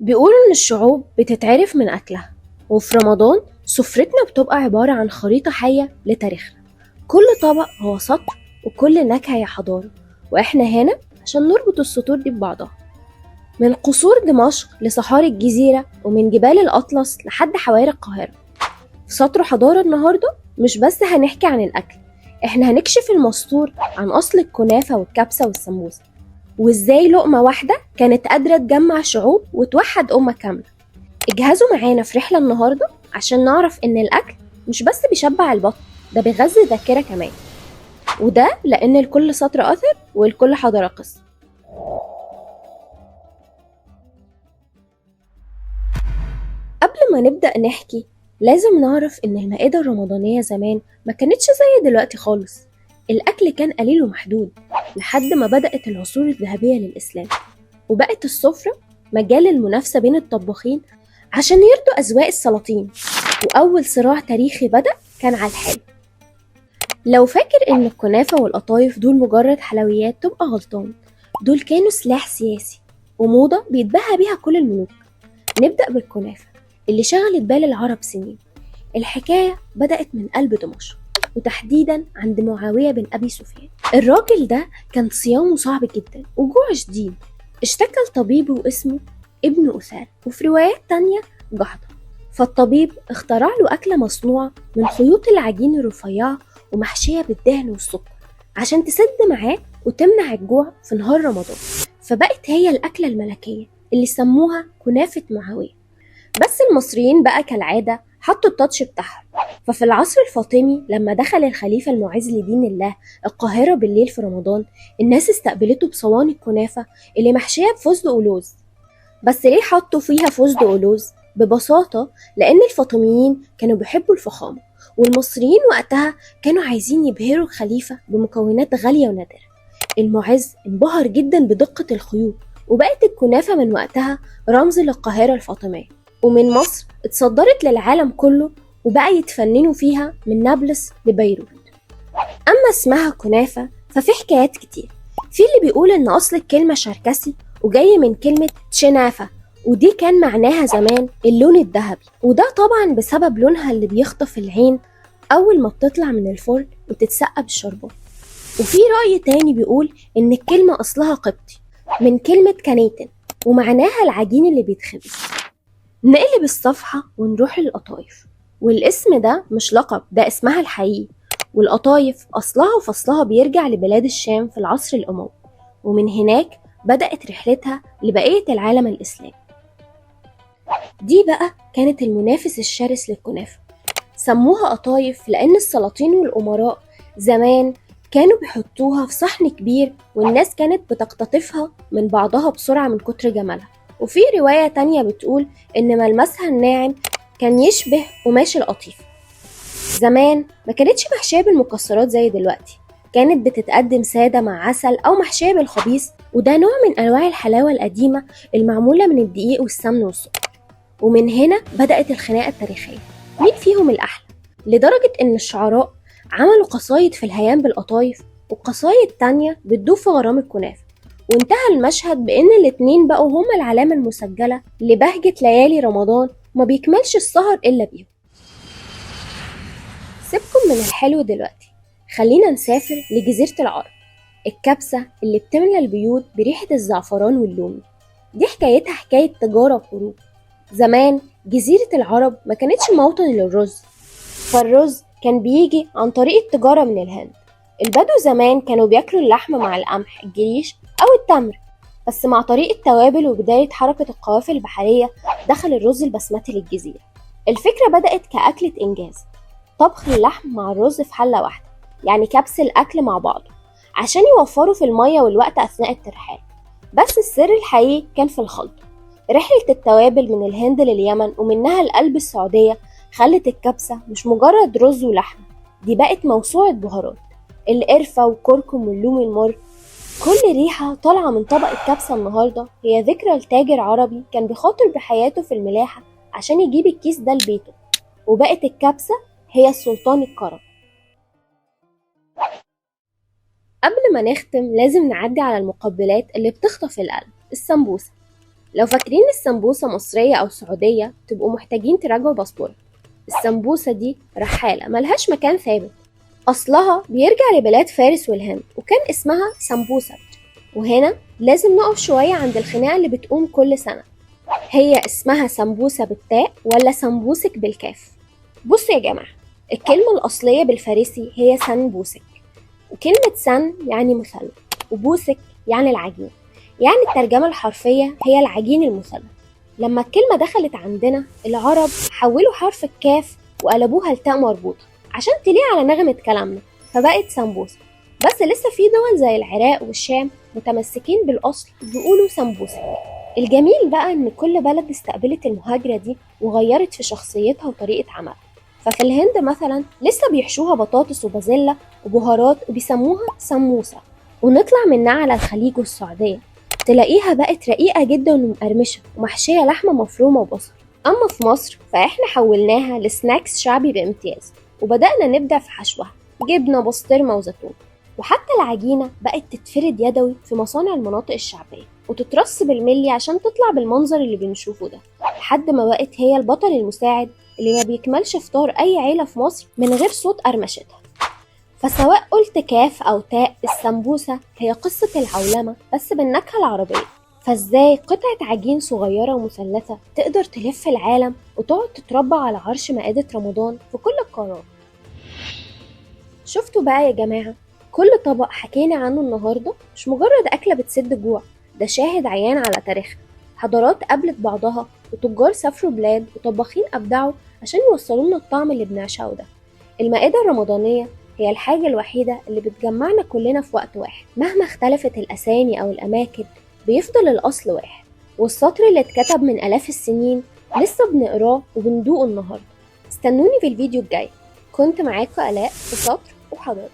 بيقولوا إن الشعوب بتتعرف من أكلها، وفي رمضان سفرتنا بتبقى عبارة عن خريطة حية لتاريخنا. كل طبق هو سطر وكل نكهة هي حضارة، وإحنا هنا عشان نربط السطور دي ببعضها. من قصور دمشق لصحاري الجزيرة، ومن جبال الأطلس لحد حواري القاهرة. في سطر حضارة النهاردة مش بس هنحكي عن الأكل، إحنا هنكشف المستور عن أصل الكنافة والكبسة والسمبوسة، وإزاي لقمة واحدة كانت قادرة تجمع شعوب وتوحد أمة كاملة. اجهزوا معانا في رحلة النهاردة عشان نعرف إن الأكل مش بس بيشبع البطن، ده بيغذي الذاكرة كمان، وده لأن لكل سطر أثر ولكل حضارة قصة. قبل ما نبدأ نحكي لازم نعرف إن المائدة الرمضانية زمان ما كانتش زي دلوقتي خالص. الأكل كان قليل ومحدود لحد ما بدأت العصور الذهبية للإسلام، وبقت السفرة مجال المنافسة بين الطباخين عشان يرضوا أذواق السلاطين. وأول صراع تاريخي بدأ كان على الحلو. لو فاكر إن الكنافة والقطايف دول مجرد حلويات تبقى غلطان، دول كانوا سلاح سياسي وموضة بيتباهى بيها كل الملوك. نبدأ بالكنافة اللي شغلت بال العرب سنين. الحكاية بدأت من قلب دمشق، وتحديدا عند معاوية بن أبي سفيان. الراجل ده كان صيامه صعب جدا وجوع شديد. اشتكى لطبيبه واسمه ابن أثال، وفي روايات تانية جحظة. فالطبيب اخترع له أكلة مصنوعة من خيوط العجين الرفيعة ومحشية بالدهن والسكر عشان تسد معاه وتمنع الجوع في نهار رمضان. فبقت هي الأكلة الملكية اللي سموها كنافة معاوية. بس المصريين بقى كالعادة حطوا التاتش بتاعهم. ففي العصر الفاطمي لما دخل الخليفة المعز لدين الله القاهرة بالليل في رمضان، الناس استقبلته بصواني الكنافة اللي محشية بفستق ولوز. بس ليه حطوا فيها فستق ولوز؟ ببساطة لأن الفاطميين كانوا بيحبوا الفخامة، والمصريين وقتها كانوا عايزين يبهروا الخليفة بمكونات غالية ونادرة. المعز انبهر جدا بدقة الخيوط، وبقت الكنافة من وقتها رمز للقاهرة الفاطمية، ومن مصر اتصدرت للعالم كله وبقى يتفننوا فيها من نابلس لبيروت. أما اسمها كنافة ففي حكايات كتير. في اللي بيقول إن أصل الكلمة شركسي وجاي من كلمة تشنافة، ودي كان معناها زمان اللون الذهبي، وده طبعا بسبب لونها اللي بيخطف العين أول ما بتطلع من الفرن وتتسقى بالشربات. وفي رأي تاني بيقول إن الكلمة أصلها قبطي من كلمة كنيتن، ومعناها العجين اللي بيتخبز. نقلب الصفحة ونروح للقطايف، والاسم ده مش لقب، ده اسمها الحقيقي. والقطايف أصلها وفصلها بيرجع لبلاد الشام في العصر الأموي، ومن هناك بدأت رحلتها لبقية العالم الإسلامي. دي بقى كانت المنافس الشرس للكنافة. سموها قطايف لأن السلاطين والأمراء زمان كانوا بيحطوها في صحن كبير، والناس كانت بتقتطفها من بعضها بسرعة من كتر جمالها. وفي رواية تانية بتقول إن ملمسها الناعم كان يشبه قماش القطيف. زمان ما كانتش محشية بالمكسرات زي دلوقتي، كانت بتتقدم سادة مع عسل أو محشية بالخبيث، وده نوع من أنواع الحلاوة القديمة المعمولة من الدقيق والسمن والسكر. ومن هنا بدأت الخناقة التاريخية، مين فيهم الأحلى، لدرجة إن الشعراء عملوا قصايد في الهيام بالقطايف وقصايد تانية بتدوب في غرام الكنافة. وانتهى المشهد بإن الاتنين بقوا هما العلامة المسجلة لبهجة ليالي رمضان، وما بيكملش السهر إلا بيهم. سيبكم من الحلو دلوقتي، خلينا نسافر لجزيرة العرب. الكبسة اللي بتملى البيوت بريحة الزعفران واللومي، دي حكايتها حكاية تجارة وحروب. زمان جزيرة العرب ما كانتش موطن للرز، فالرز كان بيجي عن طريق التجارة من الهند. البدو زمان كانوا بياكلوا اللحم مع القمح، الجريش أو التمر، بس مع طريق التوابل وبداية حركة القوافل البحرية دخل الرز البسمتي للجزيرة. الفكرة بدأت كأكلة إنجاز، طبخ اللحم مع الرز في حلة واحدة، يعني كبس الأكل مع بعضه عشان يوفروا في المية والوقت أثناء الترحال. بس السر الحقيقي كان في الخلطة. رحلة التوابل من الهند لليمن ومنها لقلب السعودية خلت الكبسة مش مجرد رز ولحمة، دي بقت موسوعة بهارات. القرفة والكركم واللوم المر، كل ريحة طالعة من طبق الكبسة النهاردة هي ذكرى لتاجر عربي كان بيخاطر بحياته في الملاحة عشان يجيب الكيس ده لبيته. وبقت الكبسة هي السلطان الكرم. قبل ما نختم لازم نعدي على المقبلات اللي بتخطف القلب، السمبوسة. لو فاكرين السمبوسة مصرية أو سعودية تبقوا محتاجين تراجعوا باسبورك. السمبوسة دي رحالة ملهاش مكان ثابت، أصلها بيرجع لبلاد فارس والهند وكان اسمها سمبوسك. وهنا لازم نقف شوية عند الخناقة اللي بتقوم كل سنة، هي اسمها سمبوسة بالتاء ولا سمبوسك بالكاف؟ بصوا يا جماعة، الكلمة الأصلية بالفارسي هي سنبوسك، وكلمة سن يعني مثلث وبوسك يعني العجين، يعني الترجمة الحرفية هي العجين المثلث. لما الكلمة دخلت عندنا العرب حولوا حرف الكاف وقلبوها لتاء مربوطة عشان تليق على نغمة كلامنا، فبقت سمبوسة. بس لسه في دول زي العراق والشام متمسكين بالأصل بيقولوا سمبوسك. الجميل بقى إن كل بلد استقبلت المهاجرة دي وغيرت في شخصيتها وطريقة عملها. ففي الهند مثلا لسه بيحشوها بطاطس وبازيلا وبهارات وبيسموها سموسة. ونطلع منها على الخليج والسعودية تلاقيها بقت رقيقة جدا ومقرمشة ومحشية لحمة مفرومة وبصل. أما في مصر فإحنا حولناها ل snacks شعبي بامتياز، وبدأنا نبدع في حشوها جبنة بسطرمة وزيتون. وحتى العجينة بقت تتفرد يدوي في مصانع المناطق الشعبية وتترص بالملي عشان تطلع بالمنظر اللي بنشوفه ده، لحد ما بقت هي البطل المساعد اللي ما بيكملش فطار أي عيلة في مصر من غير صوت قرمشتها. فسواء قلت كاف أو تاء، السمبوسة هي قصة العولمة بس بالنكهة العربية. فازاي قطعة عجين صغيرة ومثلثة تقدر تلف العالم وتقعد تتربى على عرش مائدة رمضان في كل القارات؟ شفتوا بقى يا جماعة، كل طبق حكينا عنه النهاردة مش مجرد أكلة بتسد جوع، ده شاهد عيان على تاريخنا. حضارات قابلت بعضها، وتجار سافروا بلاد، وطباخين أبدعوا عشان يوصلوا لنا الطعم اللي بنعشقه ده. المائدة الرمضانية هي الحاجة الوحيدة اللي بتجمعنا كلنا في وقت واحد، مهما اختلفت الأسامي أو الأماكن بيفضل الأصل واحد، والسطر اللي اتكتب من آلاف السنين لسه بنقراه وبندوقه النهاردة. استنوني في الفيديو الجاي. كنت معاكم آلاء في سطر وحضارة.